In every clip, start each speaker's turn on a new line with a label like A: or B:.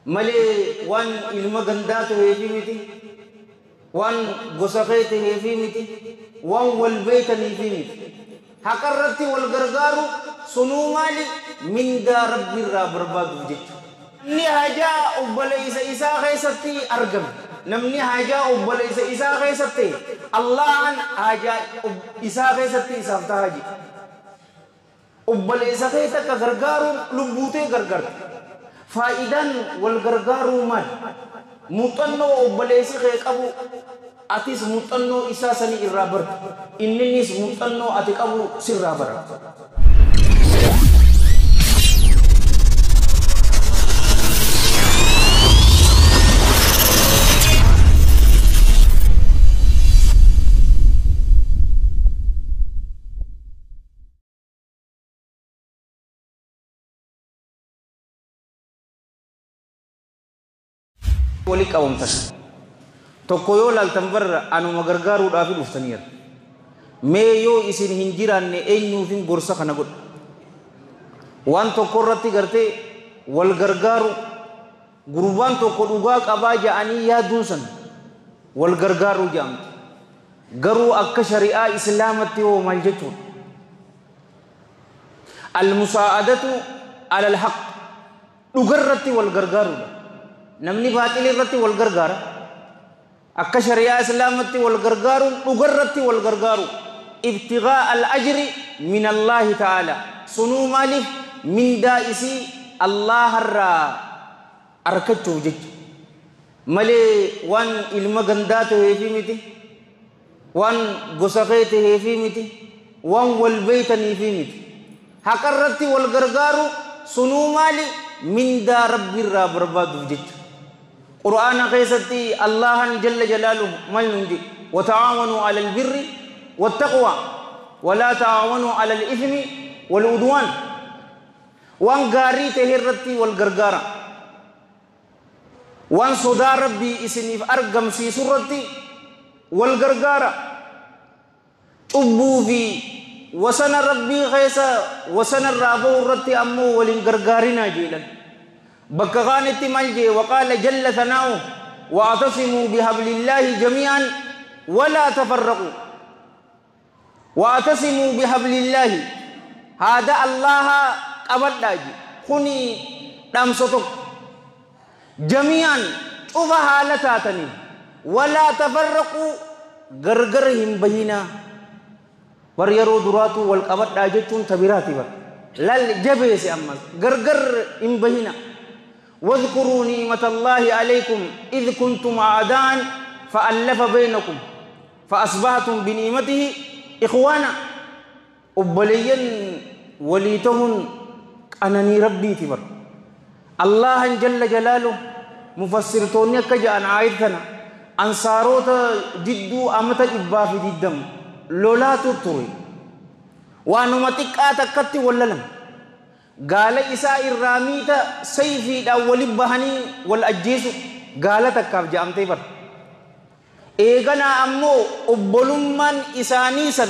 A: Malee waan ilma gandaa ta'eefi miti, waan gosa kee ta'eefi miti, waan wal beekaniifi miti. Haqa irratti wal gargaaru sunuu maali? Mindaa Rabbi irraa barbaaduuf jecha. Namni hajaa obboleessa isaa keessatti argame, namni hajaa obboleessa isaa keessatti Allahan hajaa isaa keessatti isaaf tahaa jedhe. Obboleessa kee takka gargaaruun lubbuutee gargaarta. Faayidaan wal gargaaruu maali? Muuxannoo obboleessi kee qabu atis muuxannoo isaa sanii irraa barta. Inninis muuxannoo ati qabu sirraa bara. Walii qabamtan. Tokko yoo laaltan barra anuma gargaaruudhaaf dhuftaniira. Mee yoo isin hin jiraanne eenyuufin gorsa kana godha. Waan tokko irratti gartee wal gargaaru, gurbaan tokko dhugaa qabaa ja'anii yaaduun san wal gargaaruu jedhamti. Garuu akka shari'aa islaamatti hoo maal jechuudha? Al-musaa'adatu alal haqq, dhugarratti wal gargaaruudha. Namni baaxilii irratti wal gargaara. Akka shari'aa islaamatti wal gargaaruun dhugarratti wal gargaaru. Ibtigaa al-ajri min Allaahi ta'ala. Sunuu maaliif? Mindaa isii Allaharraa argachuuf jecha. Malee waan ilma gandaa ta'eefi miti, waan gosa kee ta'eefi miti, waan wal beeytaniifi miti. Haqa irratti wal gargaaru sunuu maali? Mindaa Rabbi irraa barbaaduuf jecha. Qur'aana keessatti Allahan jalla jalaaluhu maal nuun jedhe? Wata'aawanuu alal birri wattaqwaa walaa ta'aawanuu alal ithmi wal udwaan. Waan gaarii ta'e irratti wal gargaara. Waan sodaa Rabbii isiniif argamsiisu irratti wal gargaara. Cubbuu fi wasana Rabbii keessa wasana irraa bahu irratti ammoo waliin gargaarinaa jedhan. Bakka kaanitti maal jee? Waqaala jalla thanaa'u wa'tasimuu bihablillaahi jamii'an walaa tafarraquu. Wa'tasimuu bihablillaahi, haada Allaha qabadhaa jee. Kuni dhaamsa tokko. Jamii'an cufa haala taataniin walaa tafarraquu, gargar hin bahinaa. Bar yeroo duraatu wal qabadhaa jechuun tabiraati bar. Lal jabeese ammas gargar hin bahina. واذكروا نعمة الله عليكم إذ كنتم أعداء فألف بينكم فأصبحتم بنعمته إخوانا. أبليا وليتهن أنني ربي تبر. الله جل جلاله مفسرتوني كجأن عايدتنا أنصاروت جدو أمت إبا في جدم لولا تطري وأنمتك آتكت ولا لم قال إساء الراميتا سيفي الأول بهني والأجيس قال تكاف جامتي بر. إيغنا أمو أبلمان إسانيسا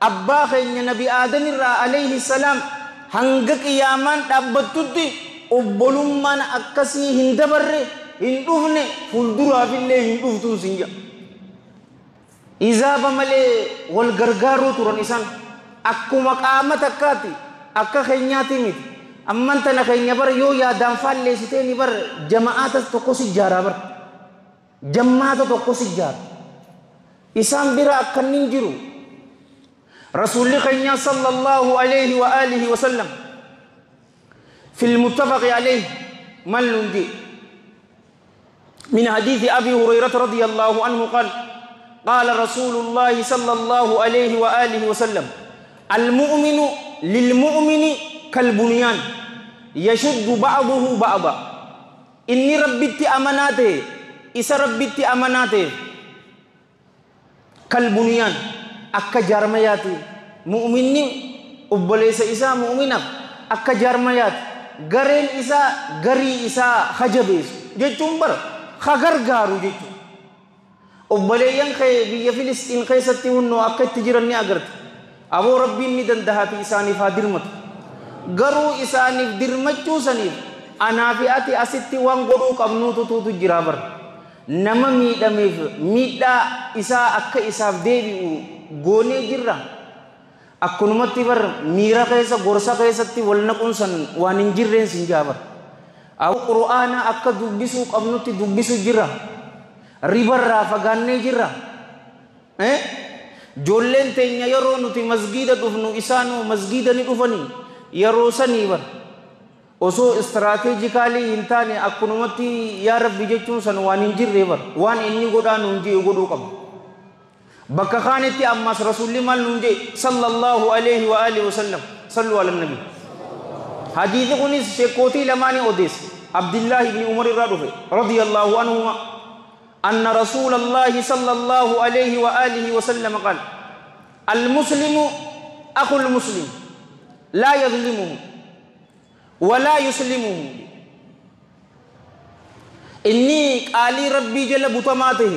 A: أبا خين نبي آدم الرا عليه السلام هنگك يامان أبتدي أبلمان أكسي هندبر هندوفن فلدرا في الله هندوفتون سنجا. إذا بملي والغرغارو ترون إسان أكو مقامة تكاتي akka keenyaati miti. Amman tana keenya bara yoo yaadaan faalleessitee ni bar jama'aata tokko si ijaaraa bar. Jammaata tokko si ijaara. Isaan bira akkanni hin jiru. Rasuulli keenya sallallahu alayhi wa alihi wa sallam fil muttafaqi alayhi mal nuun jedhe. من حديث أبي هريرة رضي الله عنه قال قال رسول الله صلى الله عليه وآله وسلم المؤمن للمؤمن كالبنيان يشد بعضه بعضا. إني ربتي أماناته إسا ربتي أماناته كالبنيان أكا جارمياتي. مؤمني أبليس إسا مؤمنا أكا جارميات غرين إسا غري إسا خجبيس جيتون بر خغرغارو جيتون. Obboleeyyan kee biyya Filistiin keessatti hunnoo akka itti jiran ni agarta. Aboo Rabbiin ni dandahati isaaniif haa dirmatu. Garuu isaaniif dirmachuu saniif Anaa fi ati asitti waan godhuu qabnuutu tuutu jira bar. Nama miidhameef miidhaa isaa akka isaaf deebi'u goonee jirra. Akkanumatti bar miira keessa gorsa keessatti wal naquun san waan hin jirreen sin jaa bar. Qur'aana akka dubbisuu qabnutti dubbisuu jirra. Ribarraa fagaannee jirra. Ijoolleen teenya yeroo nuti masgiida dhufnu isaanuu masgiida ni dhufanii yeroo sanii bar. Osoo istirateejikaalii hin taane akkanumatti yaa rabbi jechuun san waan hin jirre bar. Waan inni godhaa nuun jee godhuu qaba. Bakka kaanitti ammas rasuulli maal nuun jee sallallahu alayhi wa alihi wasallam sallu ala nabi. Hadiisi kunis sheekootii lamaanii odeesse. Abdillaahi ibni Umar irraa dhufe radiyallahu anhuma. أن رسول الله صلى الله عليه وآله وسلم قال المسلم أخو المسلم لا يظلمه ولا يسلمه. إني قالي ربي جل بطماته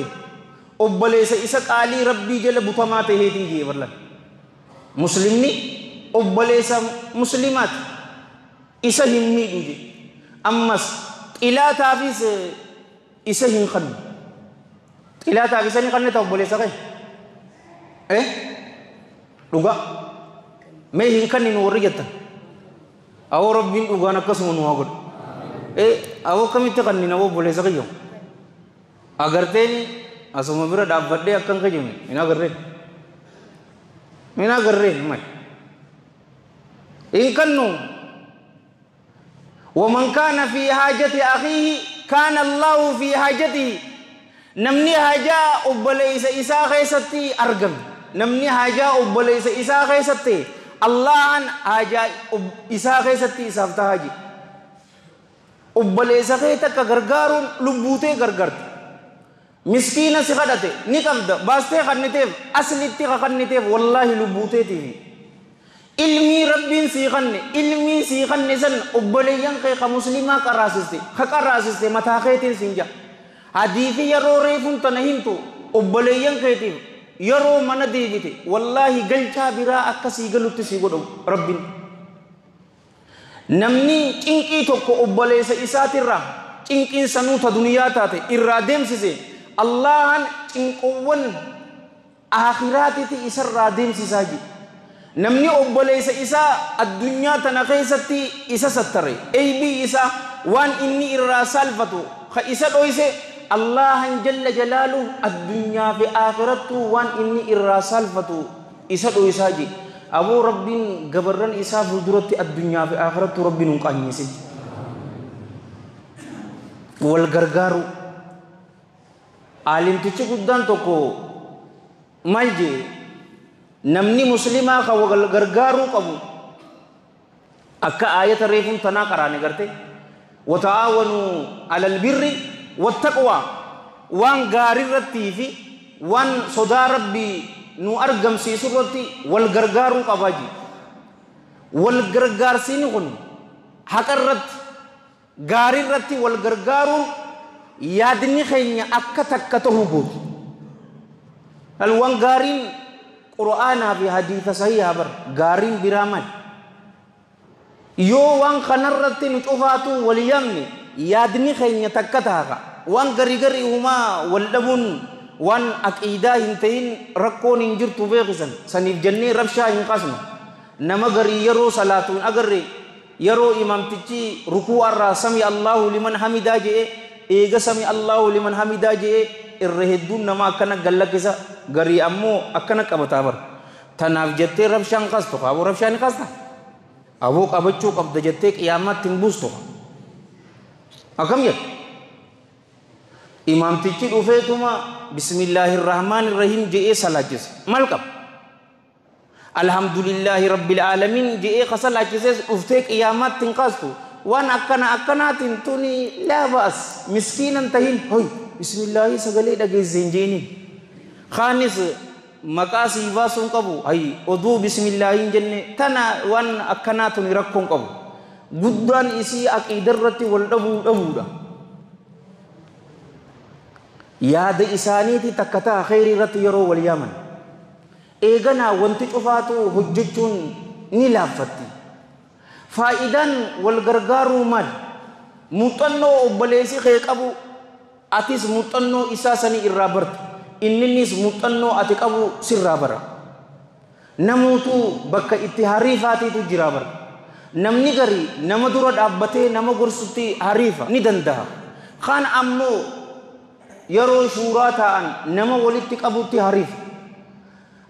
A: أبليس إسا قالي ربي جل بطماته تيجي والله. مسلمني أبليس مسلمات إسا همي دوجي. أمس إلا تافيس إسا هنخن إلا تافيس إسا هنخن تأبليس أخي dhugaa mee hin kanninu warri jettan awoo rabbiin dhugaan akkasuma nu haa godhu awoo akkamitti kannina awoo obboleessa kiyya agarteeni asuma bira dhaabbadhee akkan kajime hin agarreen hin agarreen mal hin kannu. ومن كان في حاجة أخيه كان الله في حاجته. نمني حاجة أبليس إسا خيستي أرقم. نمني حاجة أبليس إسا خيستي الله عن حاجة إسا خيستي إسافتهاجي. أبليس خيتك غرغار لبوتي غرغرت. مسكينة سخدته نقبض باستي خنتيف أصلتي خنتيف والله لبوتي تيفي. ilmi rabbiin sii kanne ilmi sii kanne san obboleeyyan kee ka muslimaa qaraasiste ka qaraasiste mataa keetiin siin jaa hadiisi yeroo reefuun tana himtu obboleeyyan keetiif yeroo mana deebite wallaahi galchaa biraa akka sii galutti sii godhu rabbiin. Namni cinqii tokko obboleessa isaatirraa cinqiin sanuu ta duniyaa taate irraa deemsise Allahan cinqoowwan aakhiraatitti isarraa deemsisaa jira. Namni obboleessa isaa addunyaa tana keessatti isa sattare eybii isaa waan inni irraa salfatu ka isa dhoyse Allahan jalla jalaaluhu addunyaa fi aakhirattuu waan inni irraa salfatu isa dhoysaa jira. Aboo rabbiin gabarran isaa fuulduratti addunyaa fi aakhirattuu rabbiin hin qaanyisin. Wal gargaaru aalimtichi guddaan tokko maal jee namni muslimaa ka wal gargaaruu qabu akka aayata reefuun tanaa qaraane garte wata'aawanuu alal birri wattaqwaa waan gaarii irrattii fi waan sodaa rabbii nu argamsiisu irratti wal gargaaruu qabaa jee. Wal gargaarsiin kun haqa irratti gaarii irratti wal gargaaruun yaadni keenya akka takka ta'uu gooti. Waan gaariin qur'aanaa fi hadiisa sahihaa bar gaariin biraa maali? Yoo waan kanarratti nu cufaatu wal yaamne yaadni keenya takka ta'a. Waan garii garii uumaa wal dhabuun waan aqiidaa hin ta'in rakkoon hin jirtu beekisan saniif jennee rabshaa hin qasnu. Nama garii yeroo salaatu hin agarre yeroo imaamtichi rukuu'arraa sami Allahu liman hamidaa je'e eega sami Allahu liman hamidaa je'e irra hedduun nama akkana gallakkisa garii ammoo akkana qabataa bar. Tanaaf jettee rabshaan qastu aboo rabshaan ni qasta aboo qabachuu qabda jettee qiyaamaatti hin buustu akkam jettu. Imaamtichi dhufeetuma bismillaahi rahmaani rahiim je'ee salaachise maal qaba? Alhamdulillaahi rabbil aalamiin je'ee ka salaachises dhuftee qiyaamaatti hin qaastu waan akkana akkanaatiin tuni laa ba'as miskiinan tahin hoy bismillaahi sagalee dhageesse hin jeeniin. Kaanis maqaa sii baasuun qabu hay oduu bismillaahi hin jenne tana waan akkanaa tuni rakkoon qabu. Guddaan isii aqiida irratti wal dhabuu dhabuudha. Yaada isaaniiti takka ta'a kheyrii irratti yeroo wal yaaman. Eeganaa wanti cufaatu hojjechuun ni laaffatti. Faayidaan wal gargaaruu maali? Muuxannoo obboleessi kee qabu atis muuxannoo isaa sanii irraa barta. Inninis muuxannoo ati qabu sirraa bara. Namuutu bakka itti hariifaatiitu jira bara. Namni gari nama dura dhaabbatee nama gorsutti hariifa ni danda'a. Kaan ammoo yeroo suuraa ta'an nama walitti qabutti hariifa.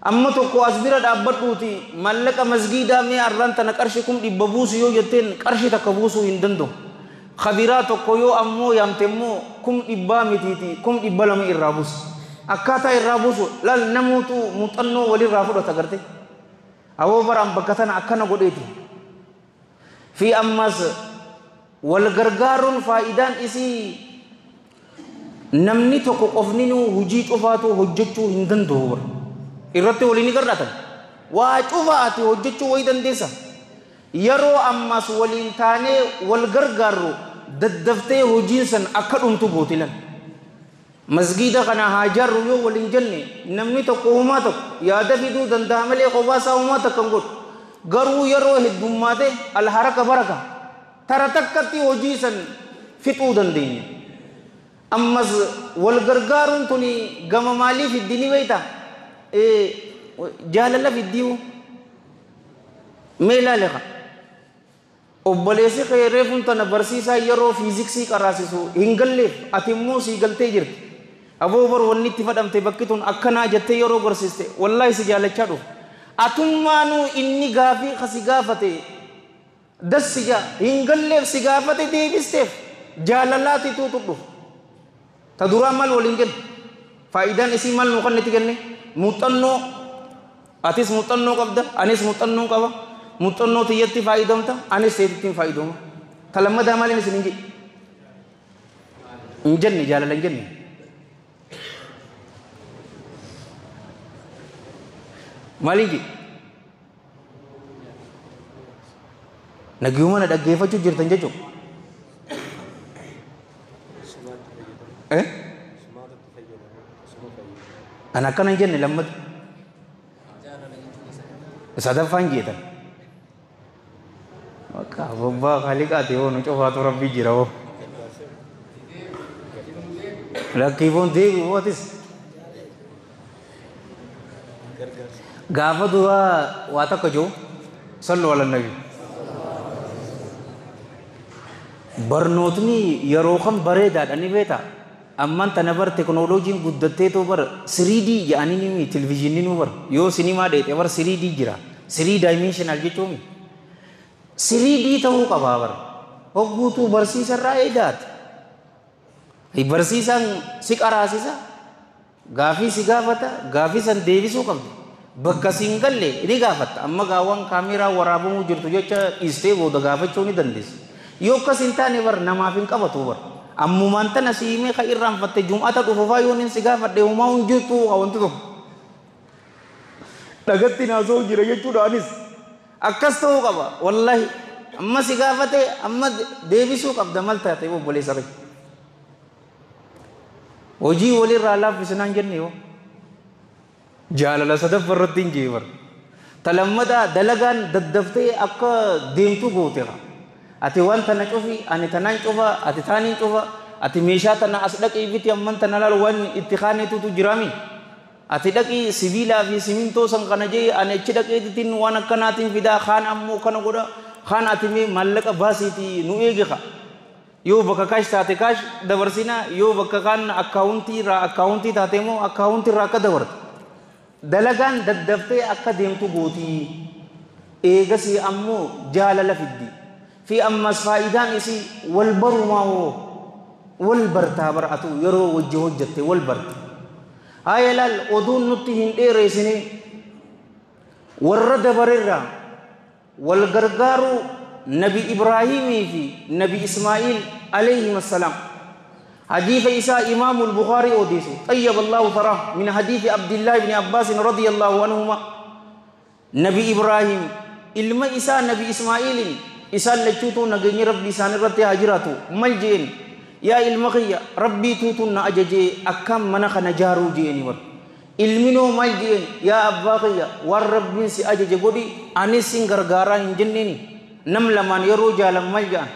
A: Amma tokko as bira dhaabbadhuuti mallaqa masgiidaa mee arraan tana qarshii 100,000 buusu yoo jetteen qarshii takka buusuu hin danda'u. Kabiraa tokko yoo ammoo yaamte immoo 100,000 mitiiti 200,000 irraa buusu. Akkaataa irraa buusu laal namuutu muuxannoo walirraa fudhata garte. Awoo baraan bakka tana akkana godheeti. Fi ammas wal gargaaruun faayidaan isii namni tokko qofninuu hojii cufaatu hojjechuu hin danda'u bara. Irratti waliin ni gargaartan. Waa cufaa ati hojjechuu wayii dandeessa. Yeroo ammas waliin taanee wal gargaarru daddaftee hojiin san akka dhumtu gooti lan. Masgiida kana haa jaarru yoo waliin jenne namni tokko homaa tokko yaada fiduu danda'a malee kophaa isaa homaa takka hin godhu. Garuu yeroo heddummaate alharaka baraka tara takkatti hojii san fixuu dandeenya. Ammas wal gargaaruun tuni gama maalii fiddi ni beektaa? Jaalala fiddiiwu. Mee ilaali kaa. Obboleessi kee reefuun tana barsiisaa yeroo fiiziksii qaraasisu hin galleef ati immoo sii galtee jirti. Aboo bar wanni itti fadhamte bakki tun akkanaa jettee yeroo gorsiiste wallaahi si jaalachaa dhufu. Atummaanuu inni gaafii kasi gaafate dassi jaa hin galleef si gaafate deebisteef jaalalaati tuutu dhufu. Ta duraa maal waliin jenne? Faayidaan isii maal nu kannetti kenne? Muuxannoo atis muuxannoo qabda anis muuxannoo qaba. Muuxannoo tiyyatti faayidamta anis seetittiin faayidoma. Ta lammadaa maaliin isin hin jedhe? Hin jenne jaalala hin jenne. Maaliin jedhe? Nagiyuma na dhaggeeffachuu jirtan jechuudha. An akkana hin jenne lammata. Sadaffaan jeetan. Bakka bobbaa khaliqaati hoo nu cufaatu rabbii jira hoo. Lakkiifoon deebi'u atis. Gaafa duraa waa takka jiru sallu ala nabi. Barnootni yeroo kan bareedaadha ni beektaa? Ammaan tana bar teknooloojiin guddatteetoo bar 3D jedhanii ni televizyiinii nu bar yoo sinimaa dheete bar 3D jira. 3 dimensional jechuun 3D ta'uu qabaa bar. Hogguutuu barsiisarraa eegaate. Barsiisaan si qaraasisa gaafii si gaafata gaafii san deebisuu qabdi. Bakka si hin galle ni gaafatta. Amma gaawwan kaameeraa waraabamuu jirtu jecha dhiistee booda gaafachuu ni dandeessa. Yoo akkas hin taane bar namaaf hin qabatu bar. Ammumaan tana si himee ka irraanfatte jum'ata dhufufaa yoon hin si gaafadhe homaa hin jirtu wanti tokko. Dhagatti naasoo jira jechuudha anis. Akkas ta'uu qaba wallahi. Amma si gaafate amma deebisuu qabda mal taate obboleessa kee. Hojii walirraa laaffisinaan jenne yoo. Jaalala sadaffaa irratti hin jee bar. Ta lammataa dalagaan daddaftee akka deemtu gooteera. Ati waan tana cufi, ani tanaan cufa, ati taaniin cufa, ati meeshaa tana as dhaqii biti amman tana laal waan itti kaanetutu jiraami. Ati dhaqii sibiilaa fi simintoo san kana jee ani achi dhaqeetitiin waan akkanaatiin fidaa kaan ammoo kana godha kaan ati mee maallaqa baasiitii nu eegi kaa. Yoo bakka kaash taate kaash dabarsina yoo bakka kaan akkaawuntii irraa akkaawuntii taate immoo akkaawuntii irraa akka dabartu. Dalagaan daddaftee akka deemtu gootii. Eegasii ammoo jaalala fiddi. Fi ammas faayidaan isii wal barumaa hoo wal bartaa bar'atu yeroo wajji hojjatte wal barta. Haa ilaal oduun nutti hin dheereessine warra dabarerraa wal gargaaruu Nabi Ibraahimii fi Nabi Ismaa'iil alayhim assalaam. حديث إساء إمام البخاري أوديسه طيب الله ثراه من حديث عبد الله بن عباس رضي الله عنهما. نبي إبراهيم إلما إساء نبي إسماعيل إساء لجوتو نغني ربي سان رتي هجراتو ملجين يا إلمخي ربي توتو نأججي أكام منخ نجارو جيني ور إلمنو ملجين يا أباقي والرب سي أججي قدي أني سنغرغارا هنجنيني نم لمن يرو جالم ملجان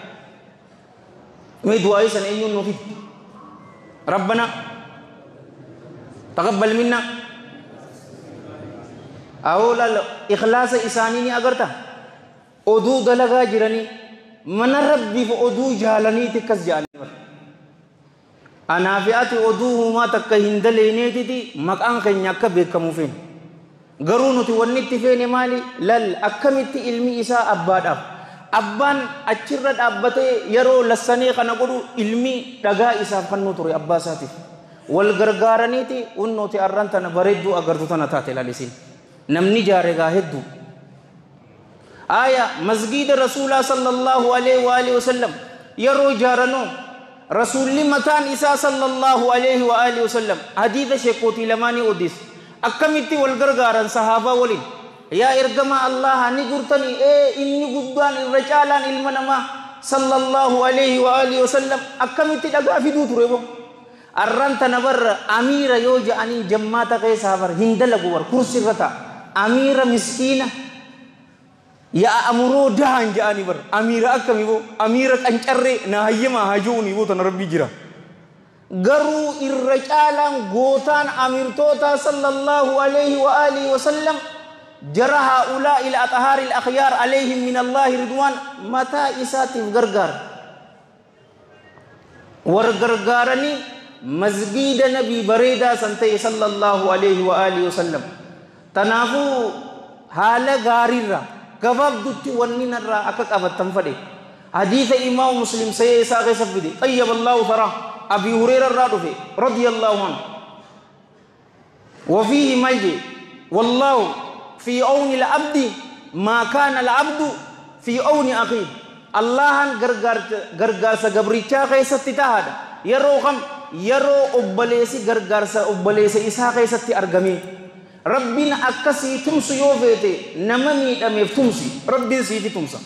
A: Mee du'aa'ii sana eenyuun nuuf fide? Rabbana taqabbal minna. Awoo laal, ikhlaasa isaanii ni agarta. Oduu dalagaa jiranii mana Rabbiif oduu jaalaniiti akkas jedhanii bara. Anaa fi ati oduu humaa takka hin daleyneetiti maqaan keenya akka beekamu feene. Garuu nuti wanni itti feene maali? Lal akkamitti ilmi isaa abbaadhaaf. Abbaan achirra dhaabbatee yeroo lassanee kana godhu ilmi dhagaa isaaf kennuu ture abbaa isaatiif. Wal gargaaraniiti hunnooti arran tana bareedduu agartu tana taate laalisiin. Namni jaare gaa hedduu. Aya masgiida Rasuulaa sallallahu alaihi wa alihi wasallam yeroo jaaranoo Rasuulli mataan isaa sallallahu alaihi wa alihi wasallam hadiisa sheekootii lamaanii odeesse. Akkamitti wal gargaaran sahaabaa waliin. Yaa ergamaa Allaha ni gurtanii ee inni guddaan irra caalaan ilma namaa sallallahu alaihi wa alihi wasallam akkamitti dhagaa fiduu ture boo. Arran tana barra amiira yoo ja'anii jammaata keessaa bar hin dalagu bar kursi irra ta'a. Amiira miskiina yaa amuroo dahan ja'anii bar amiira akkami boo amiira qancarree na hayyamaa haa ji'uuni boo tana Rabbii jira. Garuu irra caalaan gootaan amirtoota sallallahu alaihi wa alihi wasallam jara haa'ulaa ila axhaari al-akhyaar alayhim min Allahi ridwaan mataa isaatiif gargaara. War gargaaranii masgiida nabii bareedaa san ta'e sallallahu alaihi wa alihi wasallam. Tanaafuu haala gaariirra gabaabdutti wanni narraa akka qabattan fedhe. Hadiisa Imaam Muslim sayee isaa keessa fide xayyaba Allahu faraa Abi Hureyra irraa dhufe radiyallahu anhu. وفيه ملجي والله في عون العبد ما كان العبد في عون أخيه. الله غرغار غبريچا كيستي تهادا يرو خم يرو أبليسي غرغار أبليسي إسا كيستي أرغمي ربنا أكسي تمسي يوفيتي نممي دميف تمسي ربين سيتي تمسا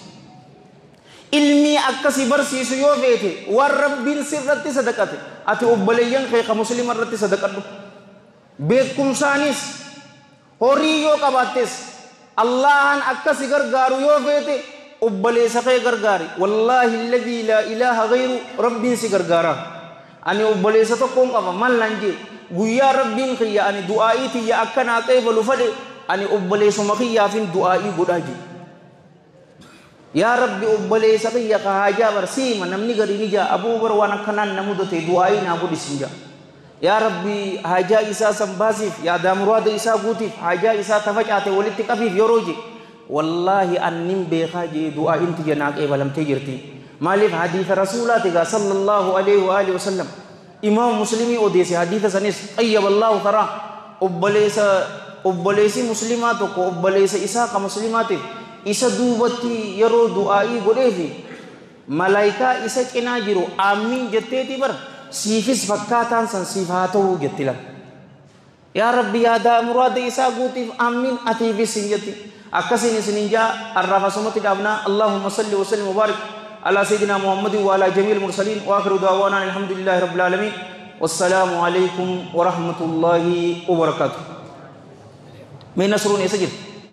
A: ilmi akkasi barsiisu yoo feete waan Rabbiin sirratti sadaqate ati obboleeyyan kee ka muslima irratti sadaqadhu. Beekumsaanis horii yoo qabaattes Allahan akkasi gargaaru yoo feete obboleessa kee gargaari. Wallaahi alladhii laa ilaaha ghayru Rabbiin si gargaara. Ani obboleessa tokkoon qaba maal naan jee guyyaa Rabbiin kiyya ani du'aa'ii tiyya akka naa qeebalu fedhe ani obboleessuma kiyyaafin du'aa'ii godhaa jee. Yaa Rabbi obboleessa kiyya ka haajaa bar siima namni gadi ni jaa abuu bar waan akkanaan na mudate du'aa'ii naa godhisin jaa. Yaa Rabbi haajaa isaa san baasiif yaadaa muraada isaa guutiif haajaa isaa tafacaate walitti qabiif yeroo je wallaahi annin beekaa jee du'aa'iin tiyya naa qeebalamtee jirti. Maaliif hadiisa rasuulaati gaa sallallahu alaihi wa alihi wasallam Imaam Muslimii odeesse hadiisa sanis xayyaba Allahu karaa obboleessi muslimaa tokko obboleessa isaa ka muslimaatiif isa duubatti yeroo du'aa'ii godheefi malaayikaa isa cinaa jiru aamiin jetteeti bar siifis fakkaataan san siif haa ta'uu jetti lama. Yaa Rabbi yaadaa muraada isaa guutiif aamiin atiifis hin jetti. Akkasiin isinin jaa arraaf asumatti dhaabnaa. Allahumma salli wa sallim wa barik ala sayyidina Muhammadin wa ala jamiil mursaliin wa akhiru da'waanaa alhamdulillahi rabbil aalamiin. Wassalaamu alaykum wa rahmatullahi wa barakaatuh. Mee Nasruun eessa jirti?